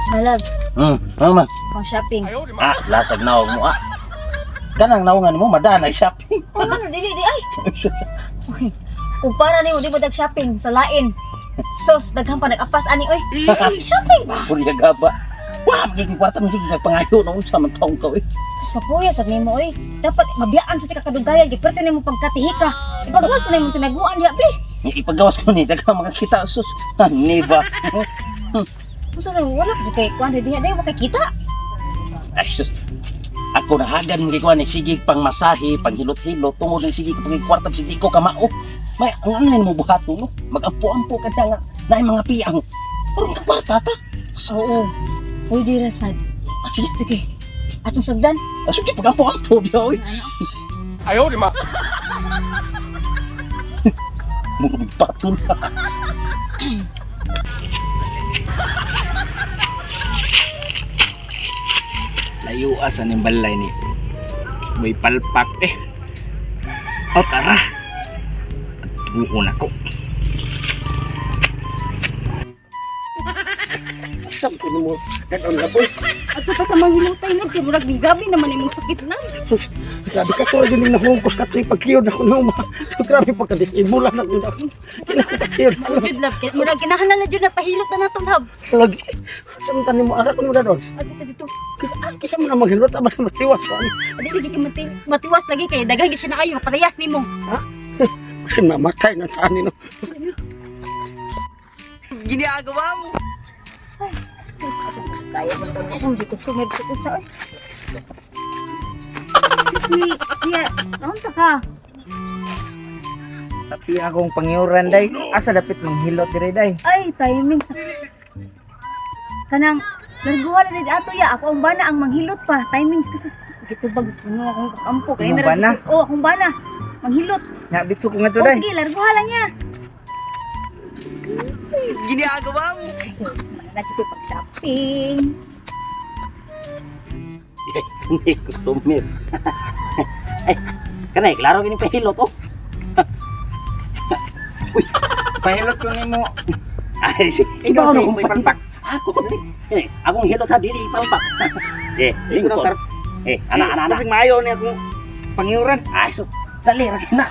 Malag, Ano man? pang shopping. Ah, lasag na mo ah. Kanang naungan mo madanay shopping. Oh, ano, dili, di, ay. Kung para nimo di mo dag shopping sa lain. Sos, daghan pa nag-apas ani oy. Shopping ba? Purya gaba. Wa magiging kwarta mo sige pangayo na unsa man taong ka oy. Sus, mapuya sad nimo oy. Dapat mabiyaan sa tika kadugayan kay perte nimo pagkatihika. Ipagawas pa nimo tinaguan diha be. Ipagawas ko ni daghang mga kita sus. Ah, Niba. Unsa na wala ka kay kuan diha day wa kay kita. Ay sus. Ako nahagan gyud ko ni sige pang masahe, pang hilot-hilot tungod ng sige pag kwarta sige ko kamao. May ang ano mo buhaton no? Magampo-ampo ka na nga naay mga piyang. Pero ka kwarta ta. Oo. Pwede ra sad. Ah, sige, Sige. Atong sagdan. ah, sige pagampo-ampo biya oy. 哎呦我的妈！ Murag patol. Layo sa ning balay ni. May palpak eh. O tara. Tuon ako. Saan ko nimo dadon na boy? Ato pa sa manghilutay love kay murag grabe naman imong sakit na. Grabe ka to din nahungkos ka to pagkiyod ako na uma. So grabe pagka disable na gyud ako. Pagkiyod ako. Jud love kay murag kinahanglan na jud na pahilot na nato love. Lagi. Saan ta nimo ara ko nimo dadon? Ato pa dito. Kisa ah, kisa mo na maghilot abas mas tiwas ko ani. Dili gid ka matiwas lagi kay daghan gid siya na ayo parehas nimo. Kasi mamatay na ta ani no. Ginagawa mo. Kaya mo to. Oh, dito sumid sa usa oy. Si siya, naunsa ka? Tapi akong pangyuran day. Asa dapit manghilot dire day. Ay, timing. Kanang larguhan na dito ato ya ako ang bana ang manghilot pa. Timing ko sus. Gitubag gusto mo akong kakampo kay Imong na bana? Oh, akong bana. Manghilot. Nya bitso ko nga to Oh, day. sige, larguhan lang niya. Ginagawa mo. Wala siya pag-shopping. Hindi customer. Ay, kanay klaro gini pahilot oh. Pahilot ko nimo. Ay, sige. Ikaw Ikaw na na may palpak. Ako ni. Eh, akong hilot ha dili ipalpak. Eh, lingkod. Eh, ana ana ana. Kasing maayo ni akong pangyuran. Ay, so dali ra na.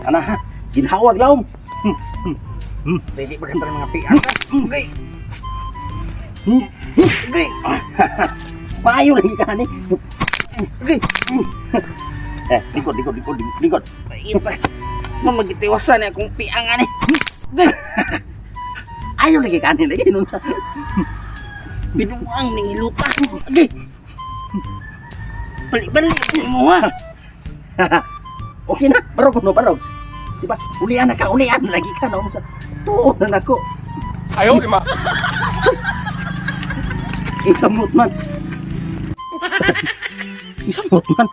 Ana ha. Ginhawag lawom. Dili ba kanang mga piang? Okay. Okay. Maayo lagi ka ni. Okay. Eh, lingkod, lingkod, lingkod, lingkod. Ita. Mamagitiwasan ni akong piang ani. Ayo lagi ka ni lagi nun sa. Binuang ning hilutan. Okay. Bali-bali mo ha. Okay na, barog no, barog. Diba? Ulian na ka, ulian lagi ka na sa. Tuon na nako. 哎呦我的妈！ Isamot man. Isamot man.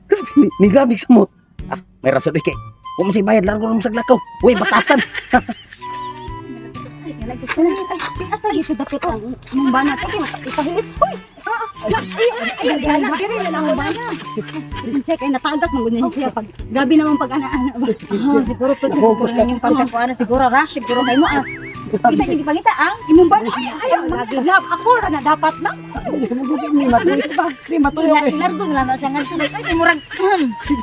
Grabe, ni grabe samot. Ah, may rason kay. Kung si bayad largo lang sa lakaw. Uy, batasan. Ay, ay, asa dito dapit ang imong bana to kay ipahilot. Uy! Ay, ay, ay, ay, ay, ang bana. Siya kay natagak man gud siya pag grabe naman pag ana-ana ba. Ah, siguro pud siguro yung pagkakuan siguro rush siguro kay mo ah. Bisa gid pangita ang imong bana. Ay, ay, love ako ra na dapat na. Di matuyo. Largo na lang siya ngadto ay kay murag.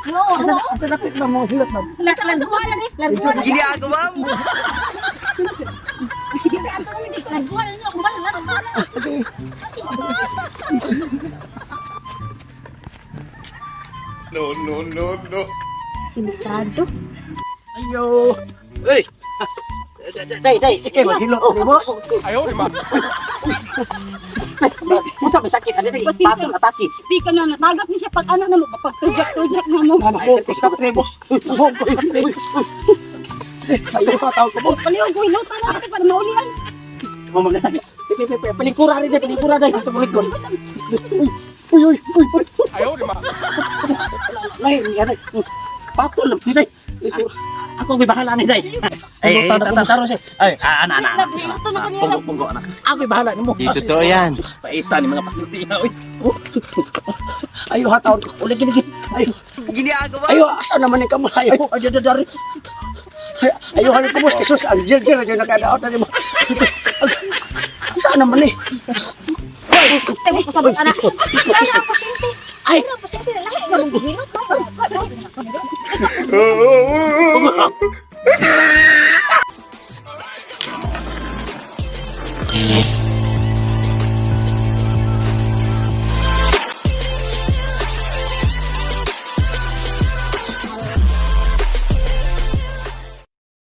No, Asa asa dapit ba mo hilot na? Larguhan na ni, larguhan na. Ginagawa mo. Sige sa ato sige, larguhan na akong bana, larguhan na. No, no, no, no. Sintrado. Ayo. Uy. Day, day, ikay maghilot ni boss. 哎呦我的妈！ Unsa may sakit ani day? Pasensya. Patol atake. Di ka na natagak ni siya pag ana na mo pag tujak-tujak na mo. Nahungkos ka pre boss. Nahungkos ka pre. Ayo ha tawag ko boss. Palihog ko hilutan na kasi para maulian. Mo man. Pelikura rin, pelikura day sa likod. Uy uy uy uy. 哎呦我的妈！ Lain yan. Patol lang ni day. Ako may bahala ni day. Ay, ay, tataro siya. Ay, ah, ana, ana. Love, hilutan na kaniya. Punggo, punggo, anak. Ako may bahala nimo. Di totoo yan. Paita ni mga pasliti na, oy. Ayo ha tawag ko. Uli gini gini. Ayo. Ginagawa Ayo asa naman ni kamo ayo. Ay, ay, ay, ay, Ayo hali ko boss Jesus ang jil-jil gyud nakadaot na nimo. Sa Unsa naman eh? Tayo mo pasabot ana. Ana ang pasyente. Ay. Ana ang pasyente lahi nga mong gihilot no.